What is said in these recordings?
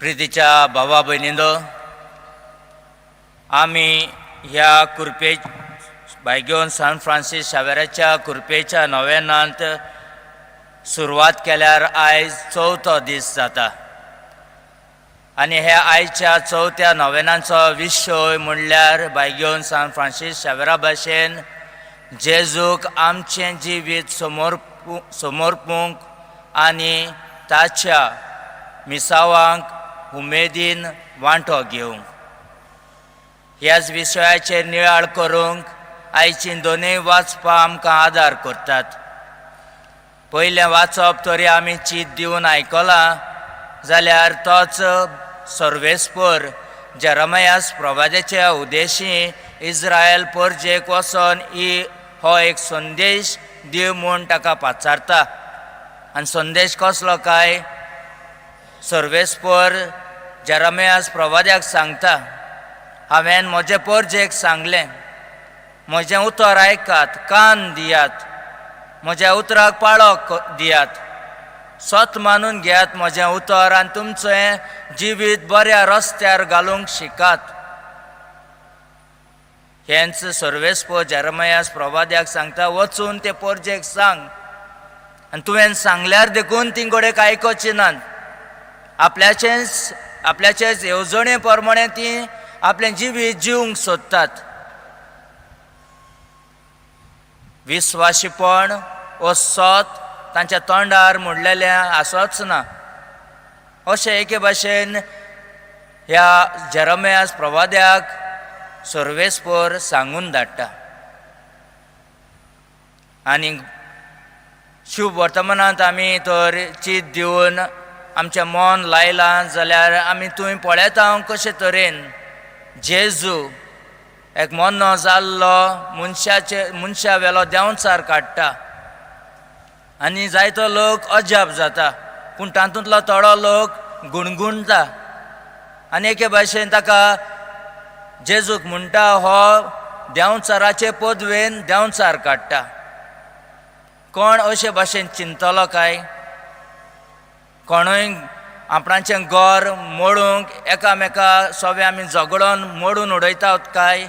प्रितीच्या भावा भयणींनो, आमी ह्या कुरपे बायगेवन सान फ्रांसीस शावेराच्या कुरपेच्या नोवेनांत सुरवात केल्यार आयज चवथो दीस जाता आनी ह्या आयच्या चवथ्या नोवेनांचो विशय म्हणल्यार बायगेवन सान फ्रांसीस शावेरा भाशेन जेजूक आमचें जिवीत समर्पूंक आनी ताच्या मिसावांक उमेदीन वांटो घेवंक. ह्याच विशयाचेर नियाळ करूंक आयचीं दोनूय वाचपां आमकां आदार करतात. पयलें वाचप तरी आमी चीत दिवन आयकलां जाल्यार तोच सर्वेस्पर जेरमयास प्रवाद्याच्या उदेशी इस्रायल परजेक वचोन ही हो एक संदेश दिव म्हूण ताका पाचारता. आनी संदेश कसलो काय? सर्वेस्पर जेरमयास प्रवाद्याक सांगता, हांवें म्हजे परजेक सांगलें, म्हजें उतर आयकात, कान दियात, म्हज्या उतराक पाळो दियात, सत मानून घेयात म्हजें उतर आनी तुमचें जिवीत बऱ्या रस्त्यार घालूंक शिकात. हेंच सर्वेस्पर जेरमयास प्रवाद्याक सांगता, वचून ते परजेक सांग आनी तुवें सांगल्यार देखून ती घडयेक आयकोची नात, आपल्याचेच येवजणे प्रमाणे ती आपलें जिवीत जिवंक सोदतात. विस्वाशीपण वो सत तांच्या तोंडार म्हणलेलें आसच ना. अशें एके भाशेन ह्या जेरमयास प्रवाद्याक सर्वेस्पर सांगून धाडटा. आनी शुभ वर्तमानांत आमी तर चीत दिवन आमचें मन लायलां जाल्यार आमी थंय पळयता कशे तरेन जेजू एक मोन्नो जाल्लो मनशाचे मनशा वेलो देंवचार काडटा आनी जायतो लोक अजाप जाता, पूण तातूंतलो थोडो लोक गुणगुणटा आनी एके भाशेन ताका जेजूक म्हणटा हो देंवचाराचे पदवेन देंवचार काडटा. कोण अशे भाशेन चिंतलो काय? कोणूय आपणाचें घर मोडूंक एकामेका सगळे आमी झगडोन मोडून उडयतात काय?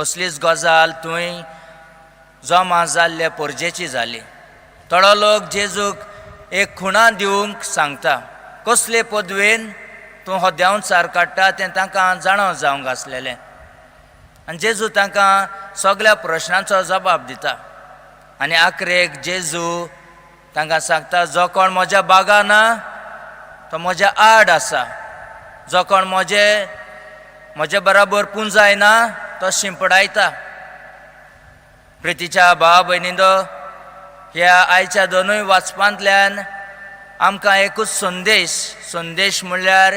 असलीच गजाल थंय जमा जाल्ले परजेची जाली. थोडो लोक जेजूक एक खुणा दिवंक सांगता, कसले पदवेन तूं हो देंवचार काडटा तें तांकां जाणो जावंक आसलेलें. आनी जेजू तांकां सगळ्या प्रश्नांचो जबाब दिता आनी आखरेक जेजू तांकां सांगता, जो कोण म्हज्या बागा ना तो म्हज्या आड आसा, जो कोण म्हजे बराबर पुंजायना तो शिंपडायता. प्रितीच्या भाव भयणींनो, ह्या आयच्या दोनूय वाचपांतल्यान आमकां एकूच संदेश, संदेश म्हणल्यार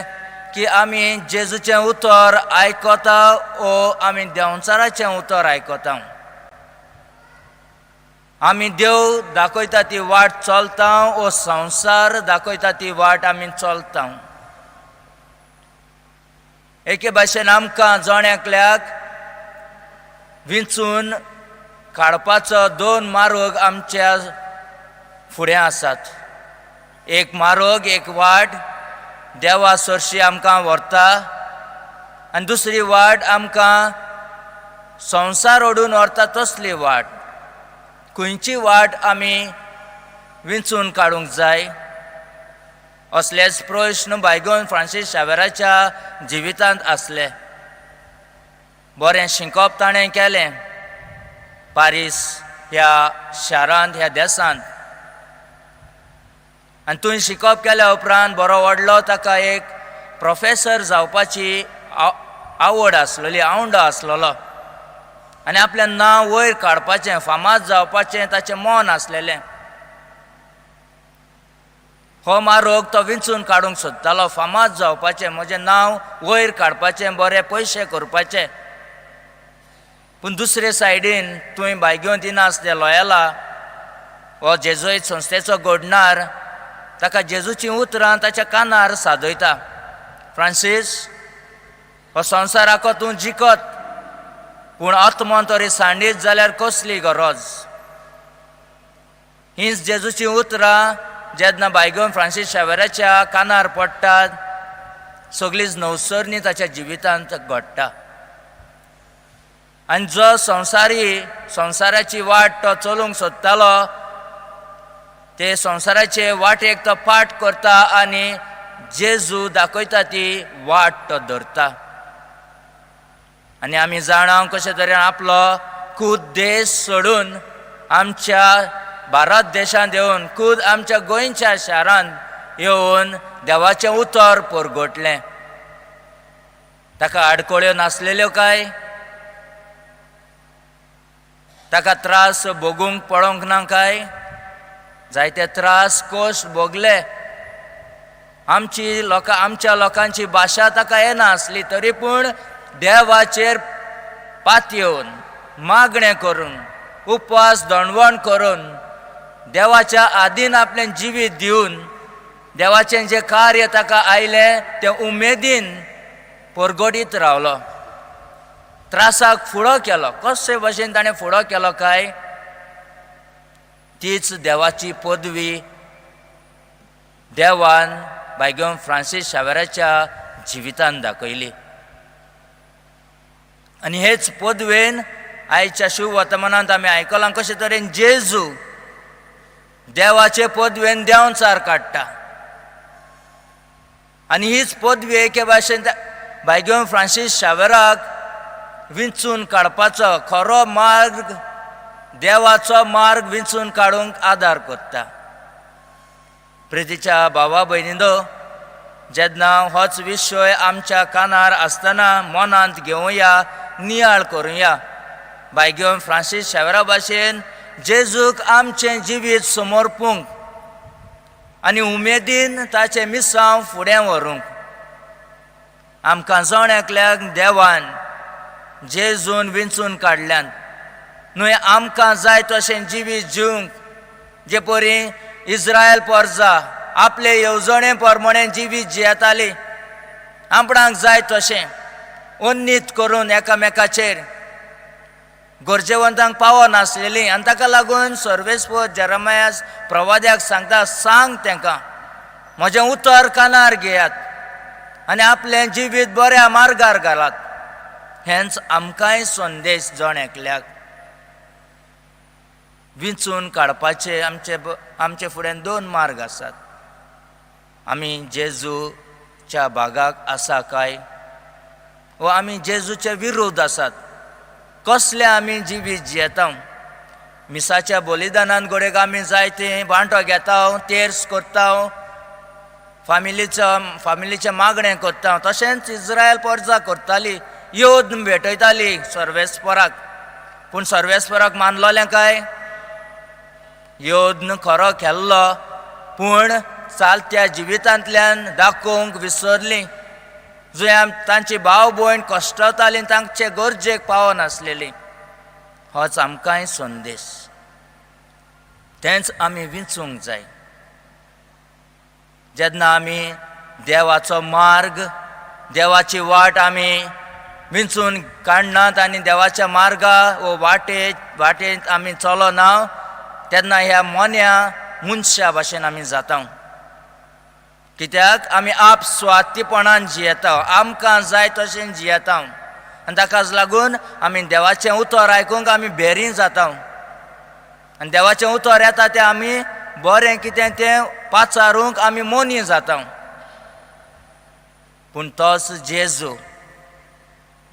की आमी जेजूचें उतर आयकता ओ आमी देंवचाराचें उतर आयकता. आमी देव दाखयता ती वाट चलता ओ संवसार दाखयता ती वाट आमी चलता. एके भाशेन आमकां जण एकल्याक विंचून काडपाचो दोन मार्ग आमच्या फुडें आसात. एक मार्ग, एक वाट देवा सरशी आमकां व्हरता आनी दुसरी वाट आमकां संवसार ओडून व्हरता तसली वाट. खंयची वाट आमी विंचून काडूंक जाय? असलेच प्रश्न बायगोन फ्रांसीस शावेराच्या जिवितांत आसले. बरें शिकप ताणें केलें पारीस ह्या शारांत, ह्या देशांत, आनी थंय शिकप केल्या उपरांत बरो व्हडलो ताका एक प्रोफेसर जावपाची आवड आसलेली, आवंडो आसलेलो आनी आपलें नांव वयर काडपाचें, फामाद जावपाचें ताचें मन आसलेलें. हो मार्ग तो विंचून काडूंक सोदतालो, फामाद जावपाचें, म्हजें नांव वयर काडपाचें, बरे पयशे करपाचे. पूण दुसरे सायडीन तुवें बायगेवन दिनासले लोयाला हो जेजुईत संस्थेचो घडणार ताका जेजूचीं उतरां ताच्या कानार सादयता, फ्रांसीस हो संवसाराको तूं जिखत पूण आत्मो तरी सांडीत जाल्यार कसली गरज. हीच जेजूचीं उतरां जेन्ना बायगोन फ्रांसीस शावेराच्या कानार पडटात, सगळीच नवसरणी ताच्या जिवितांत घडटा. आनी जो संवसारी संवसाराची वाट तो चलूंक सोदतालो, ते संवसाराचे वाटेक तो पाठ करता आनी जेजू दाखयता ती वाट तो धरता. आनी आमी जाणा कशे तरेन आपलो खूद देश सोडून आमच्या भारत देशांत येवन, खूद आमच्या गोंयच्या शारांत येवन देवाचें उतर परगटलें. ताका आडखळ्यो नासलेल्यो काय? ताका त्रास भोगूंक पडोंक ना काय? जायते त्रास कश्ट भोगले. आमची लोकां, आमच्या लोकांची भाशा ताका येना आसली, तरी पूण देवाचेर पातयेवन, मागणें करून, उपवास दणवण करून, देवाच्या आदीन आपलें जिवीत दिवन, देवाचें जें कार्य ताका आयलें तें उमेदीन परगटीत रावलो. त्रासाक फुडो केलो. कशे भशेन ताणें फुडो केलो काय? तीच देवाची पदवी देवान बायगोन फ्रांसीस शावेराच्या जिवितान दाखयली. आनी हेच पदवेन आयच्या शुभ वर्तमानांत आमी आयकलां कशे तरेन जेजू देवाचे पदवेन देंवचार काडटा. आनी हीच पदवी एके भाशेन बायगोन फ्रांसीस शावेराक विंचून काडपाचो खरो मार्ग, देवाचो मार्ग विंचून काडूंक आदार करता. प्रितीच्या भावा भयणींनो, जेन्ना होच विशय आमच्या कानार आसतना मनांत घेवया, नियाळ करुया. बायगोन फ्रांसीस शेवरा भाशेन जेजूक आमचें जिवीत समर्पूंक आनी उमेदीन ताचें मिसांव फुडें व्हरूंक आमकां जण एकल्याक देवान जेजून विंचून काडल्यान न्हय आमकां जाय तशें जिवीत जिवंक. जे परी इस्रायल पोरजा आपले येवजणे प्रमाणे जिवीत जियेताली, आपणाक जाय तशें उन्नीत करून एकामेकाचेर, गरजेवंतांक पावनासलेली. आनी ताका लागून सर्वेस्पर जेरमायास प्रवाद्याक सांगता, सांग तांकां म्हजें उतर कानार घेयात आनी आपलें जिवीत बऱ्या मार्गार घालात. हेंच आमकांय संदेश. जण एकल्याक विंचून काडपाचे आमचे आमचे फुड्यान दोन मार्ग आसात. आमी जेजूच्या भागाक आसा काय वा आमी जेजूचे विरोध आसात? कसले आमी जिवीत जियेता? मिसाच्या बलिदानान घडयेक आमी जायते वांटो घेता, तेर्स करता, फामिलीचो फामिलीचें मागणें करता. तशेंच इस्रायल परजा करताली, येवन भेटयताली सर्वेस्पराक. पूण सर्वेस्पराक मानलोलें काय? योद्न खरो केल्लो, पूण चालत्या जिवितांतल्यान दाखोवंक विसरली. जंय तांची भाव भयण कश्टताली, तांचे गरजेक पावनासलेली. होच आमकांय संदेश. तेंच आमी विंचूंक जाय. जेन्ना आमी देवाचो मार्ग, देवाची वाट आमी विंचून काडनात आनी देवाच्या मार्गा वो वाटेंत आमी चलना, तेन्ना ह्या मोन्या मनशा भाशेन आमी जाता. कित्याक आमी आप स्वार्थीपणान जियेता, आमकां जाय तशें जियेता आनी ताकाच लागून आमी देवाचें उतर आयकूंक आमी भेरी जाता. आनी देवाचें उतर येता तें आमी बरें कितें तें पाचारूंक आमी मोनी जाता. पूण तोच जेजू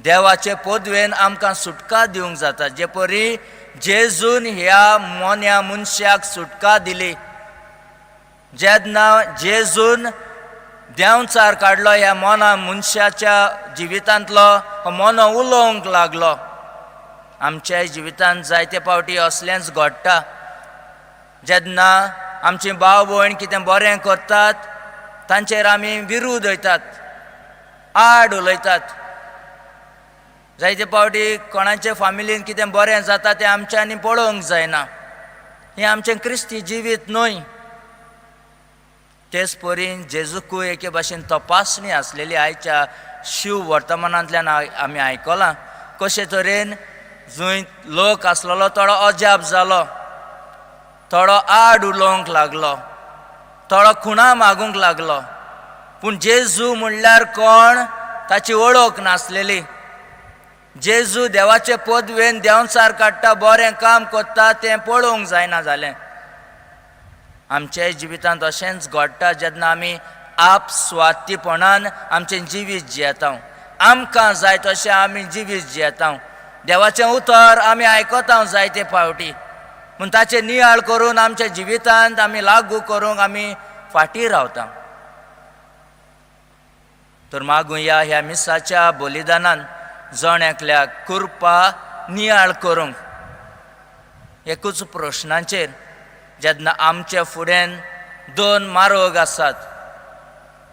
देवाचे पदवेन आमकां सुटका दिवंक जाता. जे परी जेजून ह्या मोन्या मनशाक सुटका दिली, जेन्ना जेजून देंवचार काडलो ह्या मोना मनशाच्या जिवितांतलो, हो मोनो उलोवंक लागलो. आमच्या जिवितांत जायते फावटी असलेंच घडटा. जेन्ना आमची भाव भयण कितें बरें करतात, तांचेर आमी विरोध वयतात, आड उलयतात. जायते फावटी कोणाचे फामिलीन कितें बरें जाता तें आमच्यांनी पळोवंक जायना. हें आमचें क्रिस्ती जिवीत न्हय. तेच परी जेजूकूय एके भाशेन तपासणी आसलेली. आयच्या शिव वर्तमानांतल्यान आमी आयकलां कशे तरेन जंय लोक आसलेलो थोडो अजाप जालो, थोडो आड उलोवंक लागलो. थोडो खुणा मागूंक लागलो. पूण जेजू म्हणल्यार कोण ताची वळख नासलेली. जेजू देवाचे पदवेन देंवचार काडटा, बरें काम करता तें पळोवंक जायना जालें. आमच्याय जिवितांत अशेंच घडटा जेन्ना आमी आपस्वार्थीपणान आमचें जिवीत जियेता, आमकां जाय तशें आमी जिवीत जियेता. देवाचें उतर आमी आयकता जायते फावटी, पूण ताचें नियाळ करून आमच्या जिवितांत आमी लागू करूंक आमी फाटीं रावता. तर मागुया ह्या मिसाच्या बलिदानान जण एकल्याक कृपा नियाळ करूंक एकूच प्रश्नाचेर, जेन्ना आमच्या फुड्यान दोन मार्ग आसात.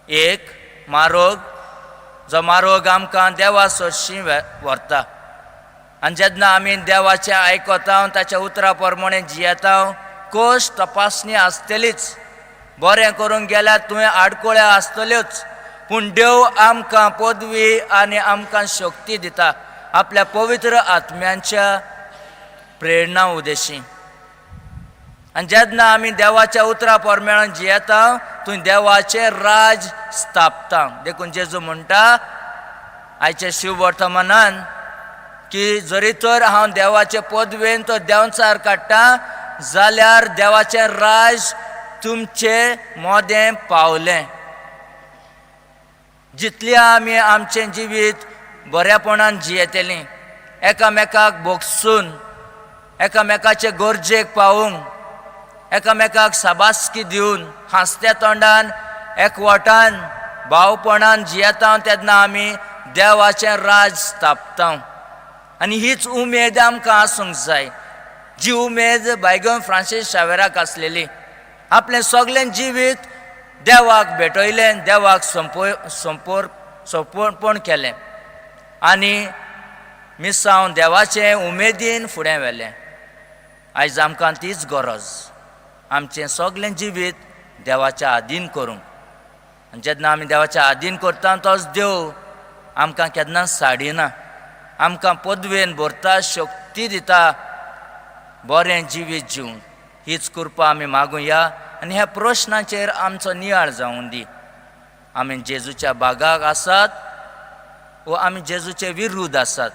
एक मार्ग जो मार्ग आमकां देवा सरशीं व्हरता आनी जेन्ना आमी देवाचें आयकता, ताच्या उतरा प्रमाणे जियेता, कश्ट तपासणी आसतलीच. बरें करूंक गेल्यार तुवें आडकोळ्यो आसतल्योच, पूण देव आमकां पदवी आनी आमकां शक्ती दिता आपल्या पवित्र आत्म्यांच्या प्रेरणा उदेशी. आनी जेन्ना आमी देवाच्या उतरा प्रमाणे जियेता, थंय देवाचें राज स्थापता. देखून जेजू म्हणटा आयच्या शिववर्तमानान की जरी तर हांव देवाचे पदवेन तो देंवचार काडटा जाल्यार देवाचें राज तुमचे मोदें पावलें. जितलें आमी आमचें जिवीत बऱ्यापणान जियेतलीं, एकामेकाक भोगसून, एकामेकाचे गरजेक पावूंक, एकामेकाक साबासकी दिवन, हांसत्या तोंडान, एकवटान, भावपणान जियेता, तेन्ना आमी देवाचें राज स्थापता. आनी हीच उमेद आमकां आसूंक जाय, जी उमेद बायगन फ्रांसीस शावेराक आसलेली. आपलें सगळें जिवीत देवाक भेटयलें, देवाक संपय संपोर सोंपण केलें आनी मिसांव देवाचें उमेदीन फुडें व्हेलें. आयज आमकां तीच गरज, आमचें सगळें जिवीत देवाच्या आदीन करूंक. आनी जेन्ना आमी देवाच्या आदीन करता, तोच देव आमकां केन्नाच साडिना, आमकां पदवेन भरता, शक्ती दिता बरें जिवीत जिवूंक. हीच कृपा आमी मागुया आनी ह्या प्रश्नाचेर आमचो नियाळ जावूं दी. आमी जेजूच्या बागाक आसात वो आमी जेजूचे विरुद्ध आसात?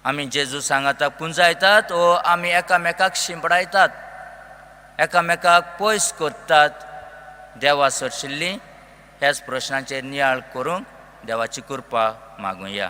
आमी जेजू सांगाता पुंजायतात वो आमी एकामेकाक शिंपडायतात, एकामेकाक पयस करतात देवा सरशिल्ली? ह्याच प्रश्नाचेर नियाळ करूंक देवाची कृपा मागुया.